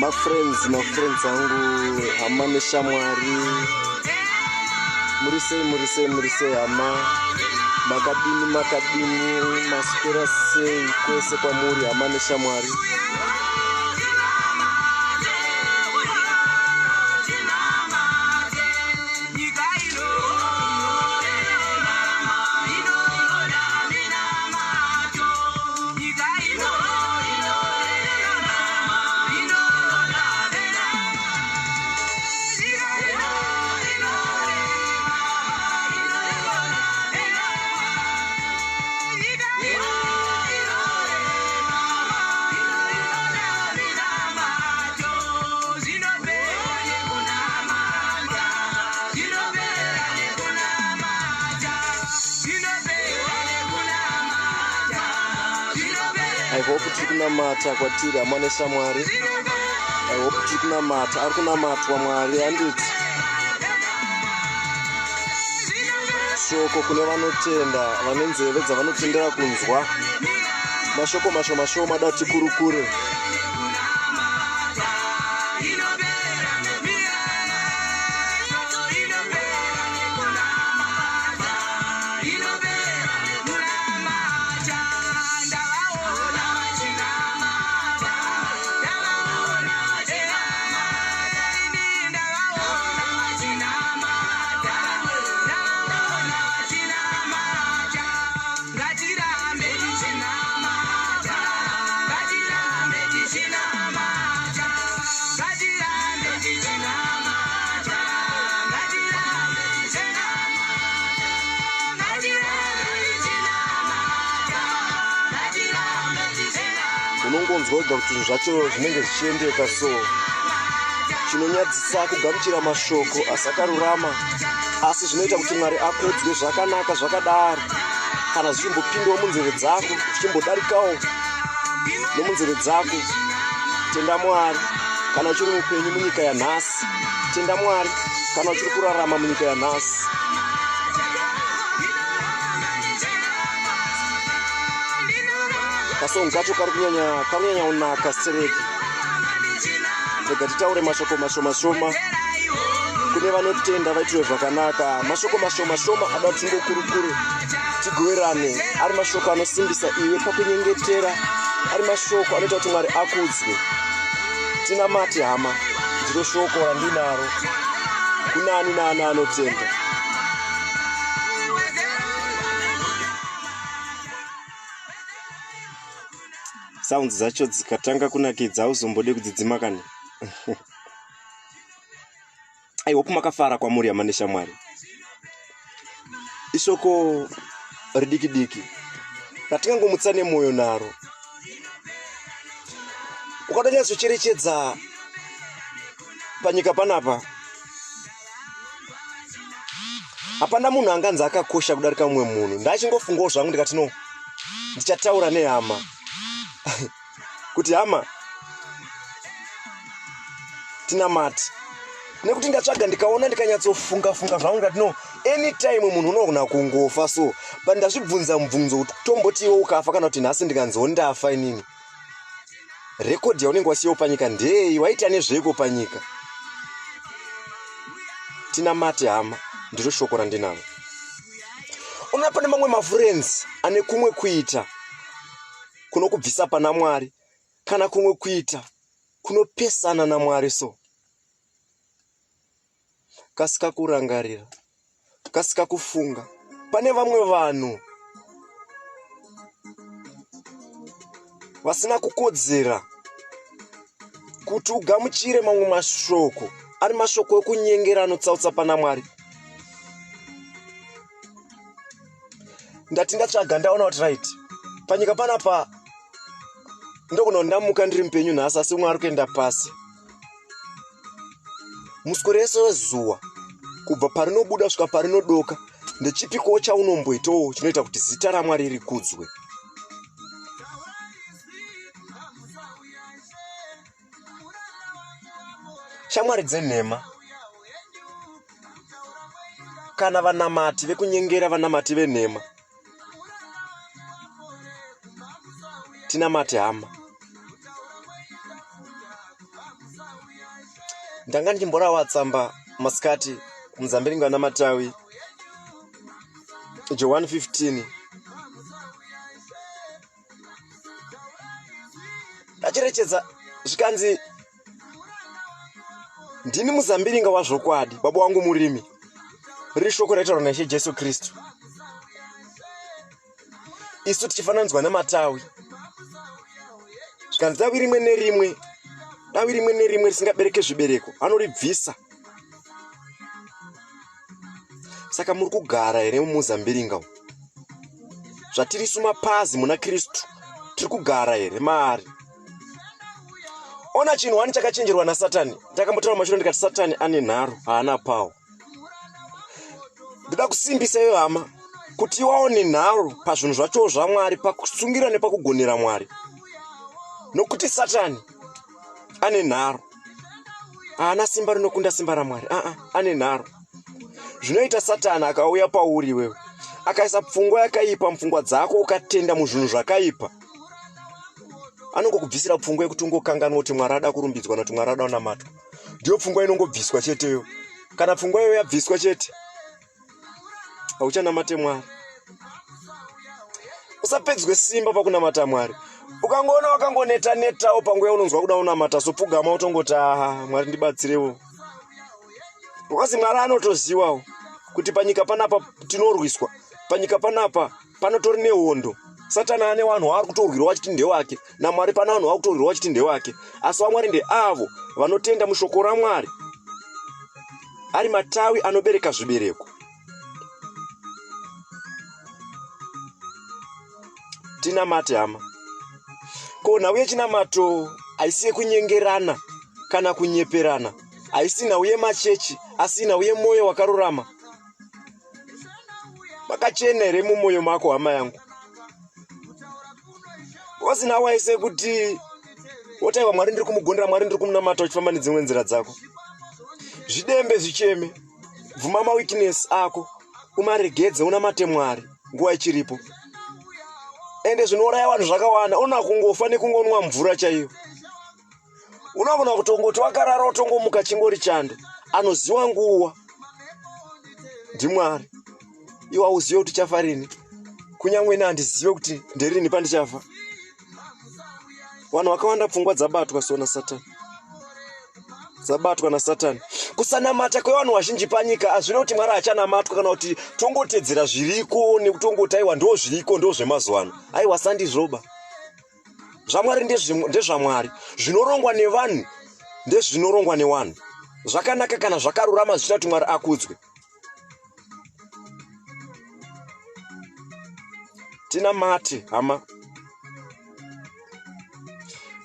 Mafriends, mafriends angu, hama neshamwari. Muri sei, muri sei, muri sei hama? Makadini, makadini, maswera sei kwese kwamuri hama neshamwari? I hope tiri kunamata kwatiri hama neshamwari. I hope tiri kunamata, ari kunamatwa Mwari handiti. Shoko kune vanotenda, vane nzeve dzavanotendera kunzwa mashoko mashoma shoma da tikurukure. Unongonzwa wega kuti zvinhu zvacho zvinenge zvichiendeka so chinonyadzisa kugamuchira mashoko asakarurama asi zvinoita kuti mwari akudzwe zvakanaka zvakadaro kana zvichimbopindawo munzeve dzako zvichimbodarikawo nomunzeve dzako tenda mwari kana uchiri mupenyu munyika yanhasi tenda mwari kana uchiri kurarama munyika yanhasi kasong kacho kari kunyanya kari kunyanya kunaka stereki rega titaure mashoko mashoma shoma kune vanotenda vaitirwe zvakanaka mashoko mashoma shoma ada kuti tingokurukure tigoverane ari mashoko anosimbisa iwe pakunyengetera ari mashoko anoita kuti mwari akudzwe tinamate hama ndiro shoko randinaro kunani naani anotenda sounds dzacho dzikatanga kunakidza hauzombode kudzidzima kani I hope makafara kwamuri hama neshamwari. Ishoko ridiki diki ratingangomutsa nemwoyo naro. Ukada nyatsocherechedza panyika panapa hapana munhu anganzi akakosha kudarika mumwe munhu. Ndachingofungawo zvangu ndikati no, ndichataura nehama kuti hama tinamate nekuti ndatsvaga ndikaona ndikanyatsofunga funga zvangu ndikati no anytime munhu unogona kungofa so but ndazvibvunza mubvunzo kuti tomboti iwe ukafa kana kuti nhasi ndikanziwo ndafa inini rekodhi yaunenge wasiyawo panyika ndeyei waita nezveiko panyika tinamate hama ndiro shoko randinaro unoona pane mamwe mafriends ane kumwe kuita kunokubvisa pana Mwari kana kumwe kuita kunopesana naMwari so kasika kurangarira kasika kufunga pane vamwe vanhu vasina kukodzera kuti ugamuchire mamwe mashoko ari mashoko ekunyengera anotsautsa pana Mwari ndati ndatsvaga ndaona kuti right panyika panapa ndogona ndamuka ndiri mupenyu nhasi asi umwe ari kuenda pasi muswero yese wezuva kubva parinobuda kusvika parinodoka ndechipikowo chaunomboitawo chinoita kuti zita ramwari rikudzwe shamwari dzenhema kana vanamati vekunyengera vanamati venhema tinamate hama. Ndanga ndichimborawa tsamba masikati muzambiringa namatawi Johani 15 ndacherechedza zvikanzi ndini muzambiringa wazvokwadi baba wangu murimi riri shoko raitaurwa naishe jesu kristu isu tichifananidzwa namatawi zvikanzi dawi rimwe nerimwe dawi rimwe nerimwe risingabereke zvibereko anoribvisa saka muri kugara here mumuzambiringa umu zvatirisu mapazi muna kristu tiri kugara here maari ona chinhu wani chakachenjerwa nasatani ndakambotaura mashure ndikati satani ane nharo haana pawo ndoda kusimbisa iyo hama kuti iwaone nharo pazvinhu zvacho zvamwari pakusungira nepakugonera mwari nokuti satani ane nharo haana simba rinokunda simba ramwari aa ane nharo zvinoita satani akauya pauri iwewe akaisa pfungwa yakaipa mupfungwa dzako ukatenda muzvinhu zvakaipa anongokubvisira pfungwa yekuti ungokanganwa kuti mwari ada kurumbidzwa nokuti mwari ada kunamatwa ndiyo pfungwa inongobviswa cheteyo kana pfungwa iyoyo yabviswa chete hauchanamate mwari usapedzwe simba pakunamata mwari ukangoona wakangoneta netawo panguva yaunonzwa kuda unamata so pfugama utongoti aha mwari ndibatsirewo because mwari anotoziwawo kuti panyika panapa tinorwiswa panyika panapa panotori nehondo satani ane vanhu waari kutorwirwa vachiti ndewake namwari pane vanhu vaari kutorwirwa vachiti ndewake asi vamwari ndeavo vanotenda mushoko ramwari ari matawi anobereka zvibereko tinamate hama ko nhau yechinamato haisi yekunyengerana kana kunyeperana haisi nhau yemachechi asi nhau yemwoyo wakarurama makachena here mumwoyo mako hama yangu because now i say kuti wotaiwa mwari ndiri kumugondera mwari ndiri kumunamata uchifamba nedzimwe nzira dzako zvidembe zvicheme bvuma maweakness ako umaregedze unamate mwari nguva ichiripo ende zvinouraya vanhu zvakawanda una kungofa nekungonwa mvura chaiyo unogona kutongoti wakarara utongomuka chingori chando anoziwa nguwa ndimwari iwe hauzive kuti uchafa rini kunyange ini handizive kuti nderini pandichafa vanhu vakawanda pfungwa dzabatwa so nasatani dzabatwa nasatani kusanamata kwevanhu vazhinji panyika hazvina kuti mwari achanamatwa kana kuti tongotedzera zviriko nekutongoti aiwa ndo zviriko ndo zvemazuva ano aiwa sandizvoba zvamwari ndezvamwari zvinorongwa nevanhu ndezvinorongwa newanhu zvakanaka kana zvakarurama zvichita kuti mwari akudzwe tinamate hama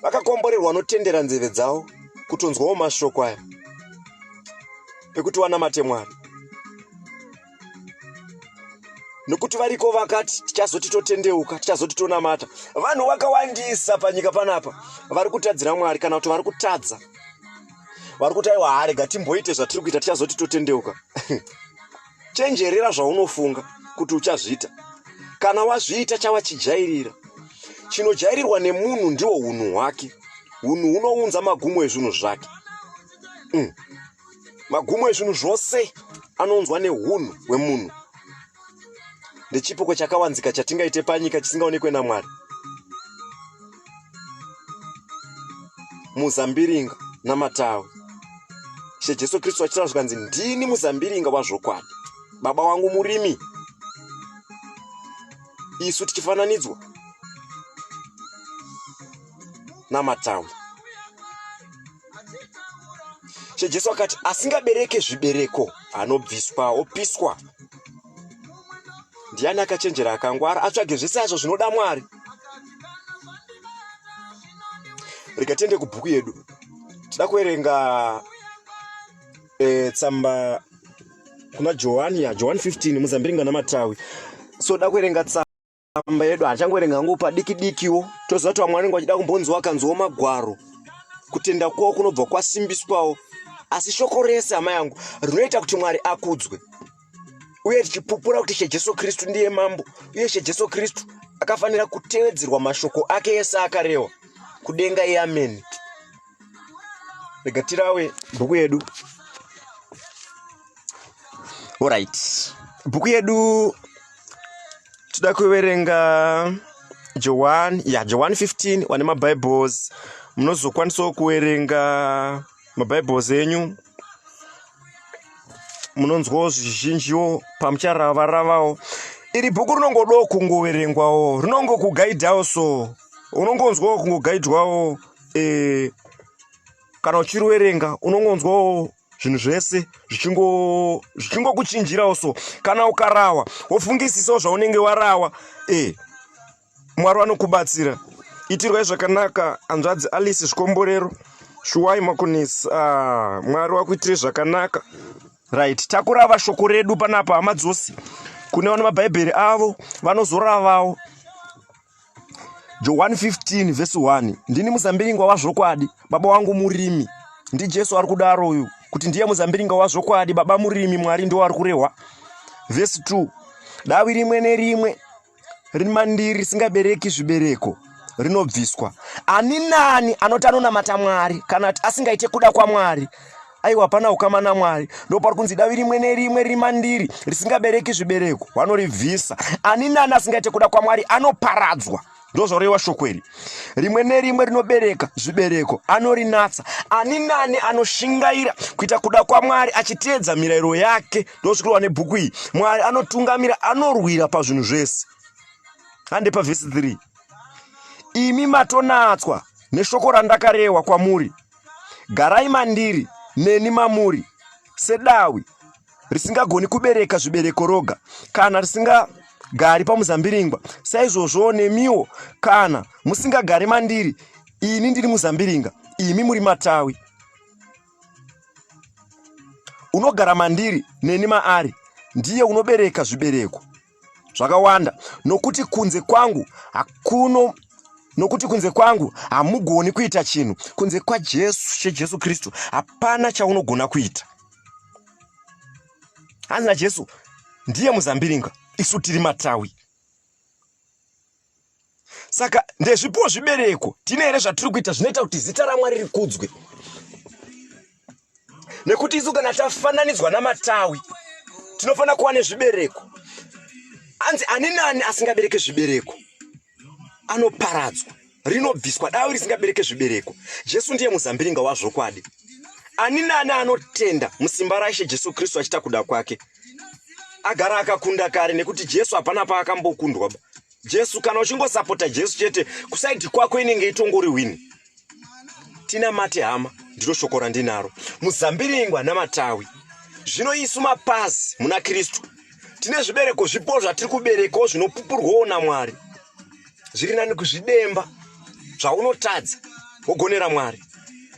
vakakomborerwa vanotendera nzeve dzavo kutonzwawo mashoko aya pekuti wanamate mwari nokuti variko vakati tichazoti totendeuka tichazoti tonamata vanhu vakawandisa panyika panapa vari kutadzira mwari kana kuti vari kutadza vari kuti aiwa harega timboite zvatiri kuita tichazoti totendeuka chenjerera zvaunofunga kuti uchazviita kana wazviita chava chijairira chinojairirwa nemunhu ndiwo unhu hwake unhu hunounza magumo ezvinhu zvake mm. Magumo ezvinhu zvose anounzwa nehunhu hwemunhu. Ndechipoko chakawanzika chatingaite panyika chisingaonekwe naMwari. Muzambiringa namatawi. Ishe Jesu Kristu achitaura zvikanzi ndini muzambiringa wazvokwadi. Baba wangu murimi. Isu tichifananidzwa namatawi. She Jesu akati asingabereke zvibereko anobviswa opiswa. Ndiani akachenjera akangwara atsvage zvese azvo zvinoda Mwari. Rega tiende kubhuku yedu. Tida kuverenga e, tsamba kuna Johani ya Johani 15 muzambiringa namatawi. So da kuverenga tsamba tsamba yedu handichangoverenga hangu padiki dikiwo toziva kuti vamwe vanenge vachida kumbonzwa vakanzwawo magwaro kutenda kwavo kunobva kwasimbiswawo asi shoko rese hama yangu rinoita kuti mwari akudzwe uye tichipupura kuti she jesu kristu ndiye mambo uye she jesu kristu akafanira kutevedzerwa mashoko ake ese akarehwa kudenga iameni. Rega tirawe bhuku yedu. Alright. Bhuku yedu toda kuverenga John, ya John 15 wane maBibles munozokwanisawo kuverenga maBibles enyu munonzwawo zvizhinjiwo pamucharava ravawo iri bhuku rinongodawo kungoverengwawo rinongokugaidhawo so unongonzwawo kungogaidwawo e, kana uchiriwerenga unongonzwawo zvinhu zvese zvichingokuchinjirawo so kana ukarawa wofungisisawo zvaunenge warawa e mwari vanokubatsira itirwai zvakanaka hanzvadzi alice zvikomborero shuwai makonesi ah, mwari wakuitire zvakanaka right takurava shoko redu panapa hama dzose kune vane mabhaibheri avo vanozoravawo Johani 15 vhesi 1 ndini muzambiringa wazvokwadi baba wangu murimi ndijesu ari kudaro uyu kuti ndiye muzambiringa wazvokwadi baba murimi mwari ndiwo ari kurehwa vhesi 2 davi rimwe nerimwe riri mandiri risingabereki zvibereko rinobviswa ani nani anoti anonamata mwari kana asingaite kuda kwamwari aiwa hapana ukama namwari ndopari kunzi davi rimwe nerimwe riri mandiri risingabereki zvibereko vanoribvisa ani nani asingaite kuda kwamwari anoparadzwa ndozvarewa shoko iri rimwe nerimwe rinobereka zvibereko anorinatsa ani nani anoshingaira kuita kuda kwamwari achiteedza mirayiro yake ndosvikirwa nebhuku iyi mwari anotungamira anorwira pazvinhu zvese hande pavhesi 3 imi matonatswa neshoko randakarewa kwamuri Garai mandiri, neni mamuri, sedawi risingagoni kubereka zvibereko roga, kana risingagari pamuzambiringwa, saizvozvowo nemiwo, kana musingagari mandiri, ini ndiri muzambiringa, imi muri matawi. Unogara mandiri, neni maari, ndiye unobereka zvibereko zvakawanda nokuti kunze kwangu hakuno nokuti kunze kwangu hamugoni kuita chinhu kunze kwajesu chejesu kristu hapana chaunogona kuita hanzi najesu ndiye muzambiringa isu tiri matawi saka ndezvipiwo zvibereko tine here zvatiri kuita zvinoita kuti zita ramwari rikudzwe nekuti isu kana tafananidzwa namatawi tinofanira kuva nezvibereko anzi ani nani asingabereke zvibereko anoparadzwa rinobviswa dawi risingabereke zvibereko jesu ndiye muzambiringa wazvokwadi ani nani anotenda musimba raishe jesu kristu achiita kuda kwake agara akakunda kare nekuti jesu hapana paakambokundwa ba jesu kana uchingosapota jesu chete kusaidi kwako inenge itongori wini tinamate hama ndiro shoko randinaro muzambiringwa namatawi zvino isu mapazi muna kristu tine zvibereko zvipo zvatiri kuberekawo zvinopupurwawo namwari zviri nani kuzvidemba zvaunotadza wogonera mwari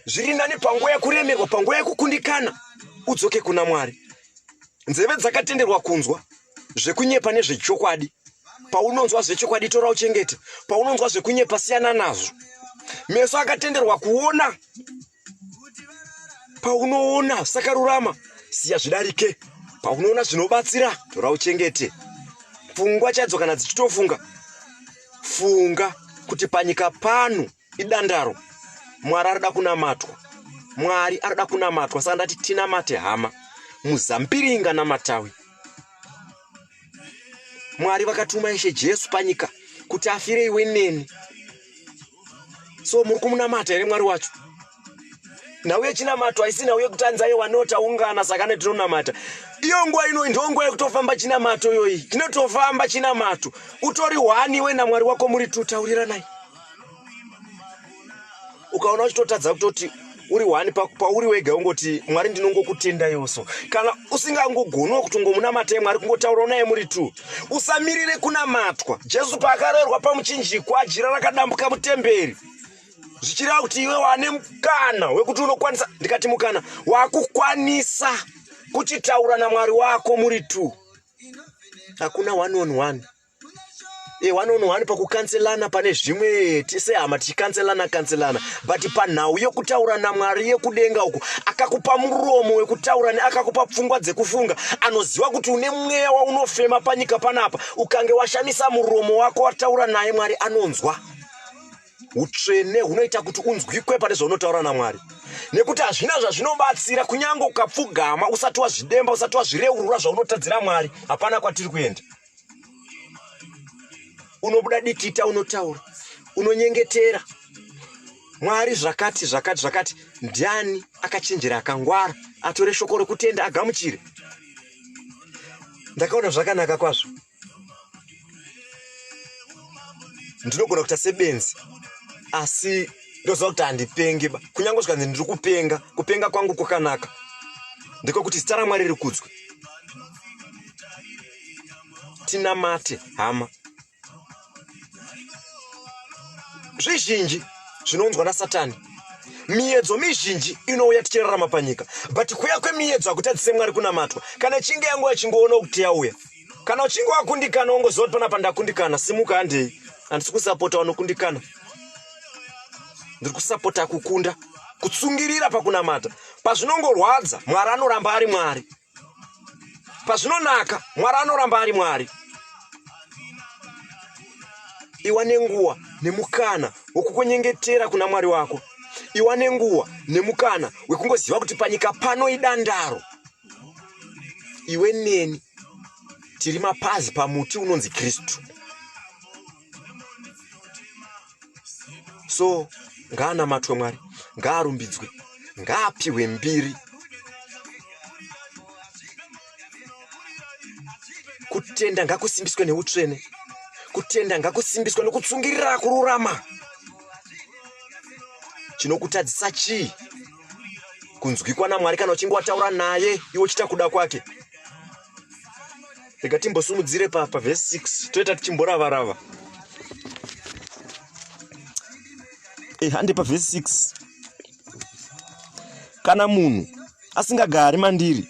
zviri nani panguva yekuremerwa panguva yekukundikana udzoke kuna mwari nzeve dzakatenderwa kunzwa zvekunyepa nezvechokwadi paunonzwa zvechokwadi tora uchengete paunonzwa zvekunyepa siyana nazvo meso akatenderwa kuona paunoona sakarurama siya zvidarike paunoona zvinobatsira tora uchengete pfungwa chaidzo kana dzichitofunga funga kuti panyika pano idandaro mwari arida kunamatwa mwari arida kunamatwa saka ndati tinamate hama muzambiringa namatawi mwari vakatuma ishe jesu panyika kuti afire iwe neni so muri kumunamata here mwari wacho nhau yechinamato haisi nhau yekuti anzi aiwa no taungana saka ne tinonamata iyo nguva ino ndiyo nguva yekutofamba chinamato iyoyi chinotofamba chinamato utori hwani iwe namwari wako muri tu tauriranai ukaona uchitotadza kutoti uri hwani pauri wega ungoti mwari ndinongokutenda yoso kana usingangogoniwo kutongomunamatai mwari kungotaurawo naye muri tu usamirire kunamatwa jesu paakarerwa pamuchinjikwa jira rakadambuka mutemberi zvichireva kuti iwe wane mukana wekuti unokwanisa ndikati mukana wakukwanisa kuchitaura namwari wako muri two hakuna one on one e one on one pakukanselana pane zvimwe tisehama tichikanselana kanselana but panhau yekutaura namwari yekudenga uku akakupa muromo wekutaura neakakupa pfungwa dzekufunga anoziva kuti une mweya waunofema panyika panapa ukange washamisa muromo wako wataura naye mwari anonzwa Utsvene hunoita kuti unzwikwe pane zvaunotaura naMwari. Nekuti hazvina zvazvinobatsira kunyange ukapfugama usati wazvidemba, usati wazvireurura zvaunotadzira Mwari, hapana kwatiri kuenda. Unobuda dikita, unotaura, unonyengetera Mwari zvakati zvakati zvakati. Ndiani akachenjera akangwara atore shoko rekutenda agamuchire? Ndakaona zvakanaka kwazvo. Ndinogona kuita sebenzi asi ndoziva kuti handipengi ba. Kunyange zvikanzi ndiri kupenga, kupenga kwangu kwakanaka. Ndiko kuti zita raMwari rikudzwe. Tinamate hama. Zvizhinji zvinounzwa nasatani, miyedzo mizhinji inouya tichirarama panyika, but kuya kwemiyedzo hakutadzise Mwari kunamatwa. Kana ichinge yanguva ichingoona kuti yauya, kana uchinge wakundikana wongoziva kuti panapa ndakundikana, simuka, handei. Handisi kusapota vanokundikana, ndiri kusapota kukunda, kutsungirira pakunamata. Pazvinongorwadza, Mwari anoramba ari Mwari. Pazvinonaka, Mwari anoramba ari Mwari. Iwa nenguva nemukana wekukunyengetera kuna Mwari wako. Iwa nenguva nemukana wekungoziva kuti panyika pano idandaro. Iwe neni tiri mapazi pamuti unonzi Kristu. So ngaanamatwe Mwari, ngaarumbidzwe, ngaapihwe mbiri. Kutenda ngakusimbiswe neutsvene, kutenda ngakusimbiswe nokutsungirira kururama. Chinokutadzisa chii kunzwikwa naMwari kana uchinge wataura naye iwe uchiita kuda kwake? Rega timbosumudzire pavhesi 6 toita tichimboravarava. Hande pavhesi 6. Kana munhu asingagari mandiri,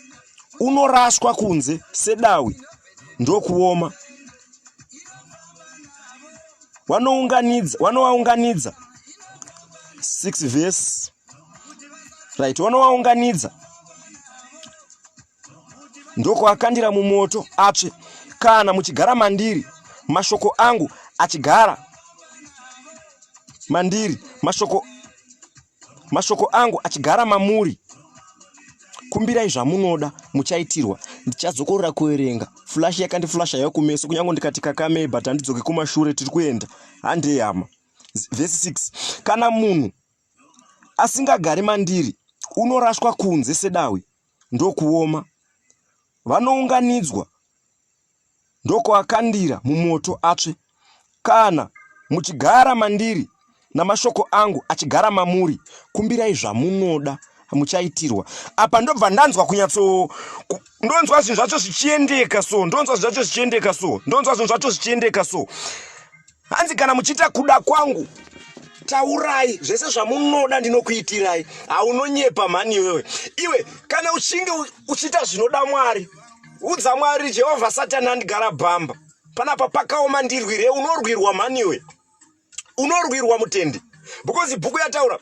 unorashwa kunze sedawi ndokuoma. Wanowaunganidza 6 verse right, wanowaunganidza ndokuakandira mumoto atsve. Kana muchigara mandiri, mashoko angu achigara mandiri, mashoko angu achigara mamuri, kumbirai zvamunoda muchaitirwa. Ndichadzokorora kuverenga. Flash yakandiflasha yayo kumeso, kunyange ndikati kakamei, but handidzoke kumashure, tiri kuenda. Handei hama. Vhesi 6. Kana munhu asingagari mandiri, unorashwa kunze sedawi ndokuoma, vanounganidzwa ndokuakandira mumoto atsve. Kana muchigara mandiri namashoko angu achigara mamuri, kumbirai zvamunoda muchaitirwa. Apa ndobva ndanzwa kunyatso ndonzwa zvinhu zvacho zvichiendeka so, ndonzwa zvinhu zvacho zvichiendeka so, ndonzwa zvinhu zvacho zvichiendeka so. Hanzi kana muchiita kuda kwangu, taurai zvese zvamunoda ndinokuitirai. Haunonyepa mhani iwewe. Iwe kana uchinge uchiita zvinoda Mwari, udza Mwari, Jehovha, Satani andigara bhamba panapa pakaoma, ndirwire. Unorwirwa mhani iwe, unorwirwa mutendi, because bhuku yataura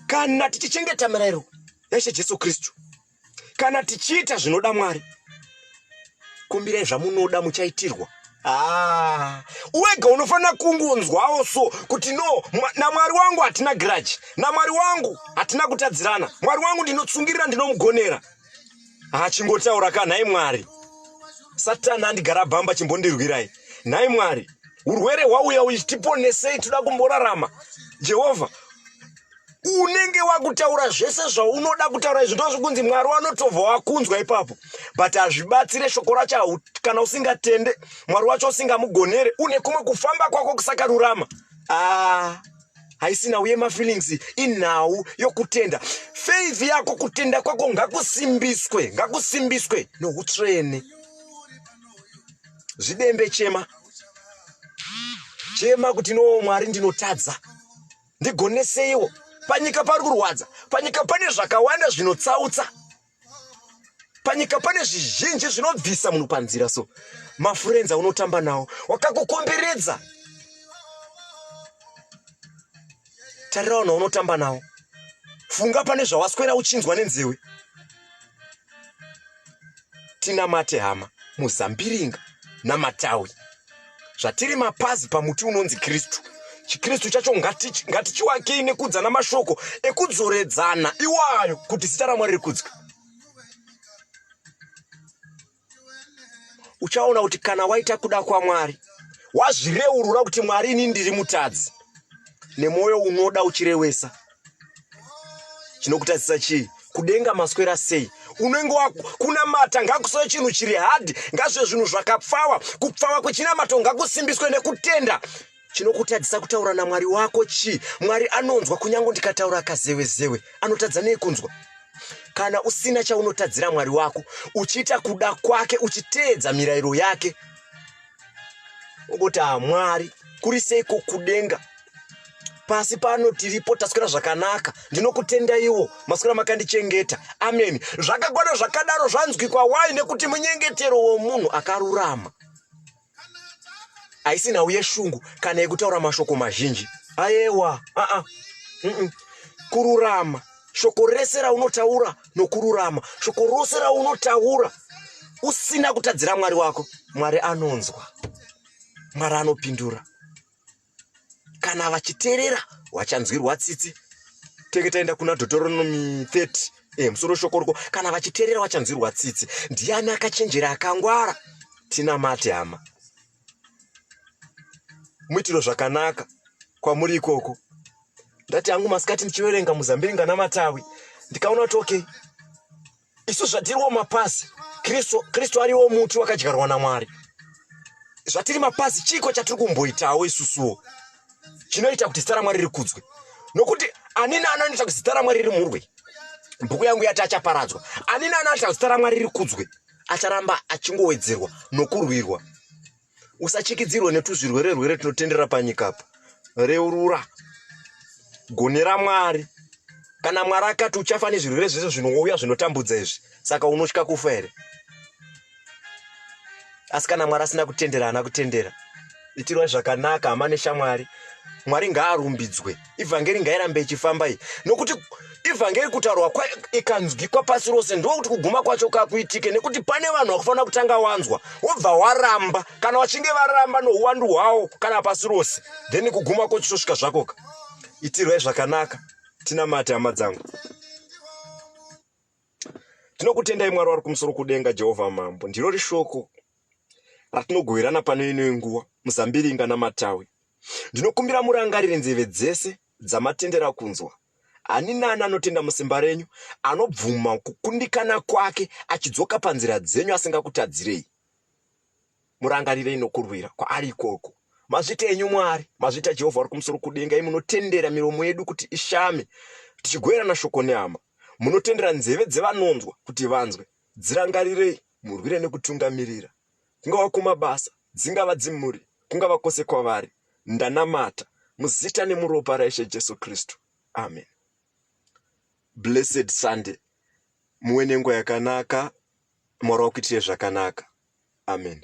kana tichichengeta mirayiro yaIshe Jesu Kristu, kana tichiita zvinoda Mwari, kumbirai zvamunoda muchaitirwa. Wega unofanira kungonzwawo so kuti no, naMwari wangu hatina grudge, naMwari wangu hatina kutadzirana, Mwari wangu ndinotsungirira, ndinomugonera. Chingotaura ka, nhai Mwari, Satani andigara bhamba, chimbondirwirai. Nhai Mwari, urwere hwauya uchi, tiponesei, toda kumborarama. Jehovha, unenge wakutaura zvese zvaunoda kutaura izvo, ndozvikunzi Mwari wanotobva wakunzwa ipapo, but hazvibatsire shoko racho kana usingatende Mwari wacho, usingamugonere, une kumwe kufamba kwako kusakarurama. Haisi nhau yemafeelings, inhau yokutenda. Faith yako, kutenda kwako ngakusimbiswe, ngakusimbiswe noutsvene. Zvidembe, chema, chema kuti no, Mwari, ndinotadza, ndigoneseiwo. Panyika pari kurwadza, panyika pane zvakawanda zvinotsautsa, panyika pane zvizhinji zvinobvisa munhu panzira. So mafriends aunotamba nawo wakakukomberedza, tarira vanhu vaunotamba nawo, funga pane zvawaswera uchinzwa nenzeve. Tinamate hama, muzambiringa namatawi, zvatiri mapazi pamuti unonzi Kristu. Chikristu chacho ngatichiwakei nekuudzana mashoko ekudzoredzana iwayo kuti zita raMwari rikudzwe. Uchaona kuti kana waita kuda kwaMwari, wazvireurura kuti Mwari ini ndiri mutadzi, nemwoyo unoda uchirewesa, chinokutadzisa chii? Kudenga maswera sei? Unenge kunamata ngakusave chinhu chiri hard, ngazvive zvinhu zvakapfawa. Kupfawa kwechinamato ngakusimbiswe nekutenda. Chinokutadzisa kutaura naMwari wako chii? Mwari anonzwa kunyange ndikataura kazewezewe, anotadza nei kunzwa? Kana usina chaunotadzira Mwari wako, uchiita kuda kwake, uchiteedza mirayiro yake, ungoti ah, Mwari kuri seiko kudenga? Pasi pano tiripo, taswera zvakanaka, ndinokutendaiwo maswera makandichengeta, ameni. Zvakakwana zvakadaro zvanzwikwa. Wai? Nekuti munyengetero womunhu akarurama haisi nhau yeshungu kana yekutaura mashoko mazhinji. Ayewa, aa -mm. Kururama, shoko rese raunotaura nokururama, shoko rose raunotaura usina kutadzira Mwari wako, Mwari anonzwa, Mwari anopindura. Kana vachiteerera vachanzwirwa tsitsi. Tenge taenda kuna Deuteronomy 30 musoro shoko riko, kana vachiteerera vachanzwirwa tsitsi. Ndiani akachenjera akangwara? Tinamate hama, muitiro zvakanaka kwamuri ikoko. Ndati hangu masikati ndichiverenga muzambiringa namatawi, ndikaona kuti okay, isu zvatiriwo mapazi, Kristu ariwo muti wakadyarwa naMwari. Zvatiri mapazi, chiiko chatiri kumboitawo isusuwo chinoita kuti zita raMwari rikudzwe? Nokuti ani naani anoita kuti zita raMwari rimurwe, bhuku yangu yati achaparadzwa. Ani naani anoita kuti zita raMwari rikudzwe acharamba achingowedzerwa nokurwirwa. Usachikidzirwe netuzvirwere rwere tunotendera panyika apa. Reurura gonera Mwari. Kana Mwari akati uchafa nezvirwere zvese zvinouya zvinotambudza izvi, saka unotya kufa here? Asi kana Mwari asina kutendera, haana kutendera. Itirwai zvakanaka hama neshamwari. Mwari ngaarumbidzwe. Ivhangeri ngairambe ichifamba iyi, nokuti ivhangeri kutaurwa ikanzwikwa pasi rose ndokuti kuguma kwacho kakuitike, nekuti pane vanhu vakufanira kutanga wanzwa wobva waramba. Kana vachinge varamba nouwandu hwawo kana pasi rose, then kuguma kochitosvika zvakoka. Itirwai zvakanaka, tinamate hama dzangu. Tinokutendai Mwari wari kumusoro kudenga, Jehovha Mambo. Ndiro rishoko ratinogoverana pano ino nguva muzambiringa namatawi. Ndinokumbira murangarire nzeve dzese dzamatendera kunzwa. Ani nani anotenda musimba renyu, anobvuma kukundikana kwake achidzoka panzira dzenyu asingakutadzirei, murangarirei nokurwira kwaari ikoko. Mazvita enyu Mwari, mazvita Jehovha uri kumusoro kudenga, imi munotendera miromo yedu kuti ishame tichigoverana shoko nehama. Munotendera nzeve dzevanonzwa kuti vanzwe. Dzirangarirei, murwire nekutungamirira. Kungava kumabasa, dzingava dzimhuri, kungava kwose kwavari. Ndanamata muzita nemuropa raIshe Jesu Kristu. Amen. Blessed Sunday. Muwe nenguva yakanaka. Mwari wakuitire zvakanaka. Amen.